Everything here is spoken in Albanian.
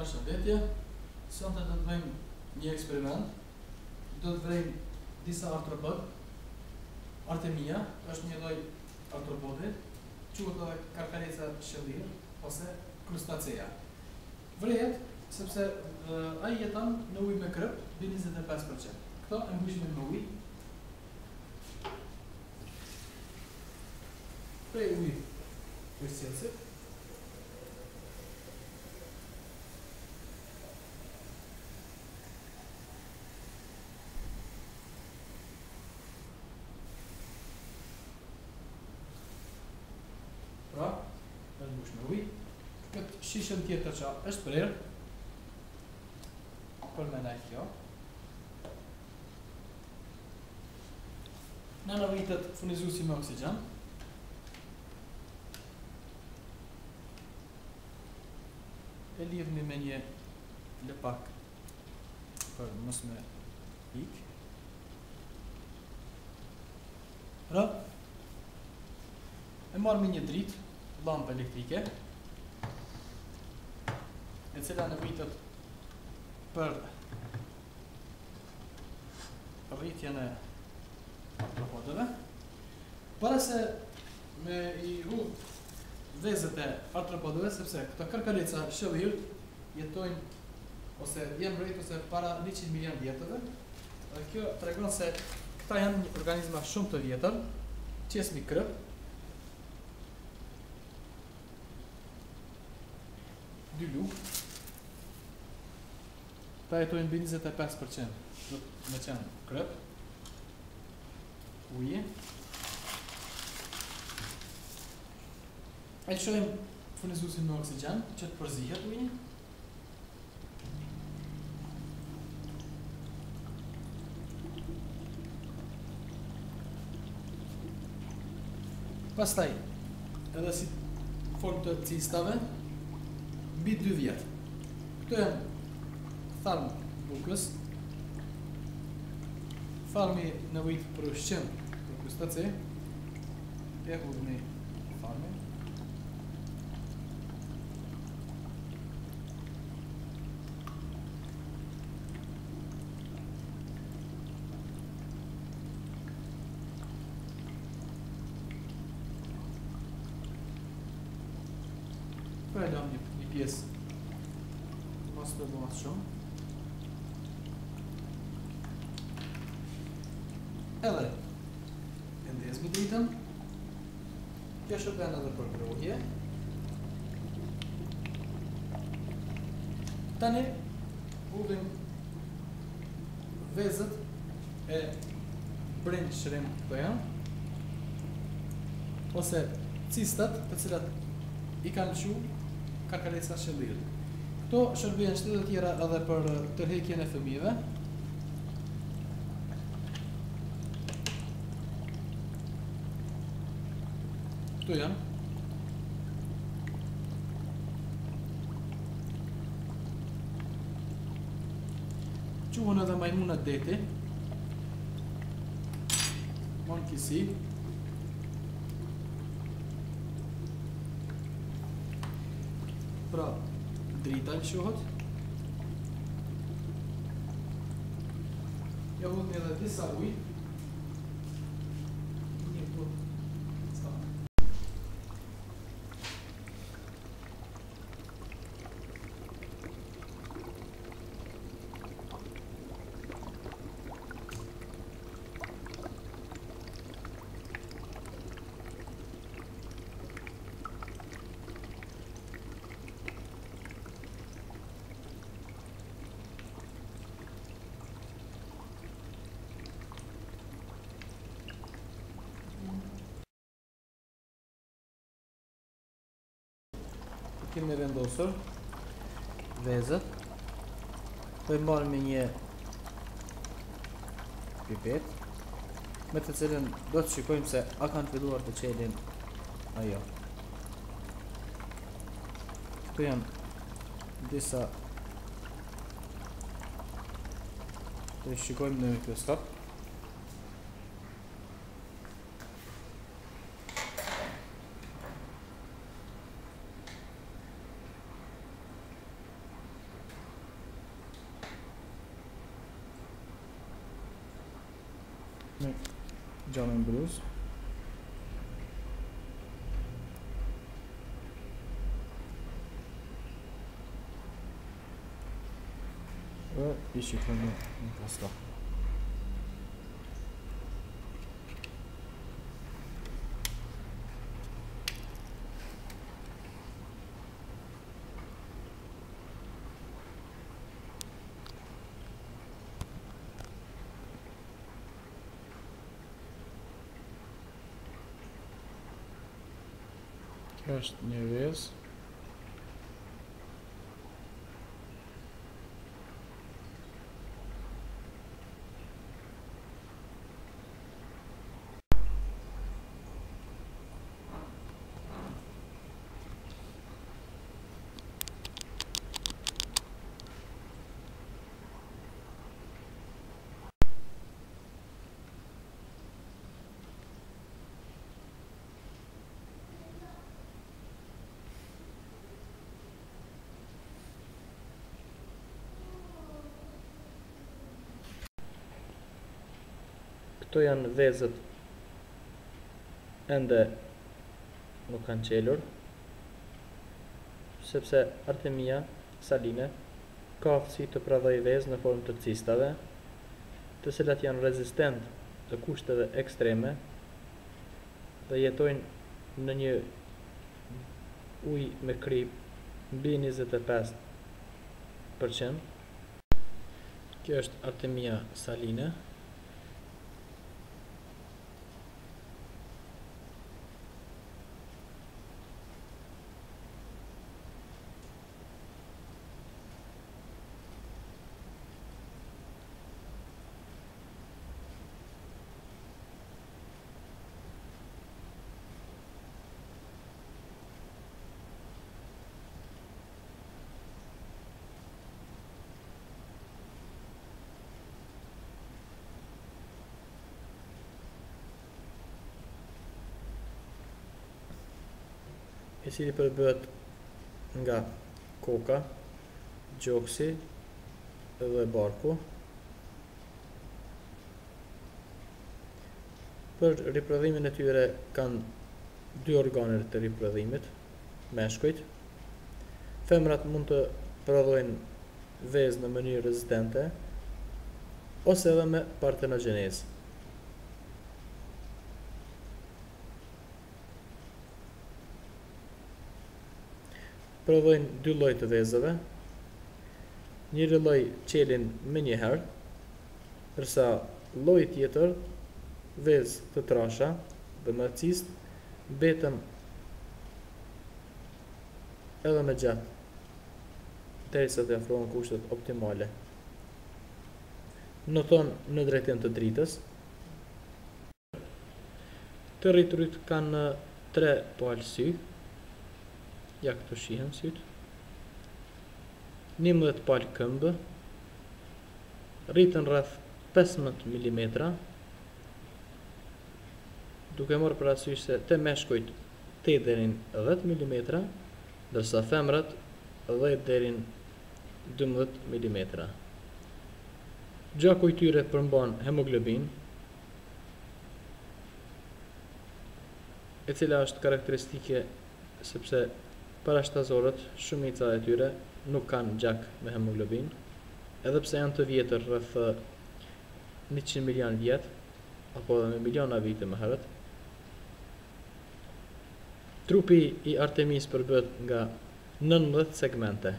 Përshëndetje, sonte do të bëjmë një eksperiment. Do të vrejmë disa artropod. Artemia është një lloj artropodi, quhet edhe karkareca shëllir ose krustacea. Vrehet sepse ai jeton në ujë me krëp mbi 25%. Këto e mbushim me ujë. Prej ujë ujësjellësit. Pra, e mbush me ujë. Këtë shishën tjetër që është prerë, për me nejt kjo. Na nevojitet furnizuesi me oksigjen. E lidhmi me një lepak për mos me ik. Pra, e marrmi një dritë, lampë elektrike, e cila nevojitet për rritjen e artropodëve. Para se me i hudh vezët e artropodëve, sepse këto karkareca shëllir jetojnë ose janë vrejtur ose para 100 milion vjetëve, dhe kjo tregon se këta janë një organizma shumë të vjetër, qesmi krëp, dy lugë, ta jetojnë mbi 25% do të me qenë krëp, uji. E lëshojmë furnizuesin me oksigjen që të përzihet uji. Pastaj, edhe si formë të cistave, mbi 2 vjet. Këto janë tharm bukës, Tharmi nevojitet për ushqim për krustace. E hudhmi tharmin. Po e lëmë një, një pjesë mos të bëhet shumë. Edhe e ndezmi dritën. Kjo shërben edhe për ngrohje. Tani hudhim vezët e brine shrimp këto janë ose cistat të cilat i kanë lëshu karkareca shëllir. Këto shërbejnë shtete të tjera edhe për tërheqjen e fëmijëve. Këto janë. Quhen edhe majmuna deti. Monkey see. Pra, drita lëshohet. Ja hudhni edhe disa ujë. Një put. Kemi vendosur vezët. Po i marrim me një pipet me të cilën do të shikojmë se a kanë filluar të çelin a jo. Këtu janë disa Do i shikojmë në mikroskop. xhamin bruz. Dhe i shikojmë në mikroskop. Kjo është një vezë. Këto janë vezët ende nuk kanë çelur, sepse Artemia saline ka aftësi të prodhojë vezë në formë të cistave, të cilat janë rezistent të kushteve ekstreme dhe jetojnë në një ujë me kripë mbi 25%. Kjo është Artemia saline. I cili përbëhet nga koka, gjoksi dhe barku. Për riprodhimin e tyre kanë dy organe të riprodhimit, meshkujt. Femrat mund të prodhojnë vezë në mënyrë rezistente ose edhe me partenogjenezë. Prodhojnë dy lloj të vezëve. Njëri lloj çelin menjëherë, ndërsa lloji tjetër, vezë të trasha dhe me cistë, mbeten edhe më gjatë, derisa të afrohen kushtet optimale. Noton në drejtim të dritës. Të rriturit kanë tre palë sy. Ja këtu shihen sytë. 11 palë këmbë. Rriten rreth 15 mm. Duke marrë parasysh se te meshkujt 8 deri në 10 mm, ndërsa femrat 10 deri në 12 mm. Gjaku i tyre përmban hemoglobinë, e cila është karakteristike sepse parashtazorët, shumica e tyre, nuk kanë gjak me hemoglobinë, edhe pse janë të vjetër rreth 100 milion vjet, apo edhe me miliona vite më herët. Trupi i Artemisë përbëhet nga 19 segmente.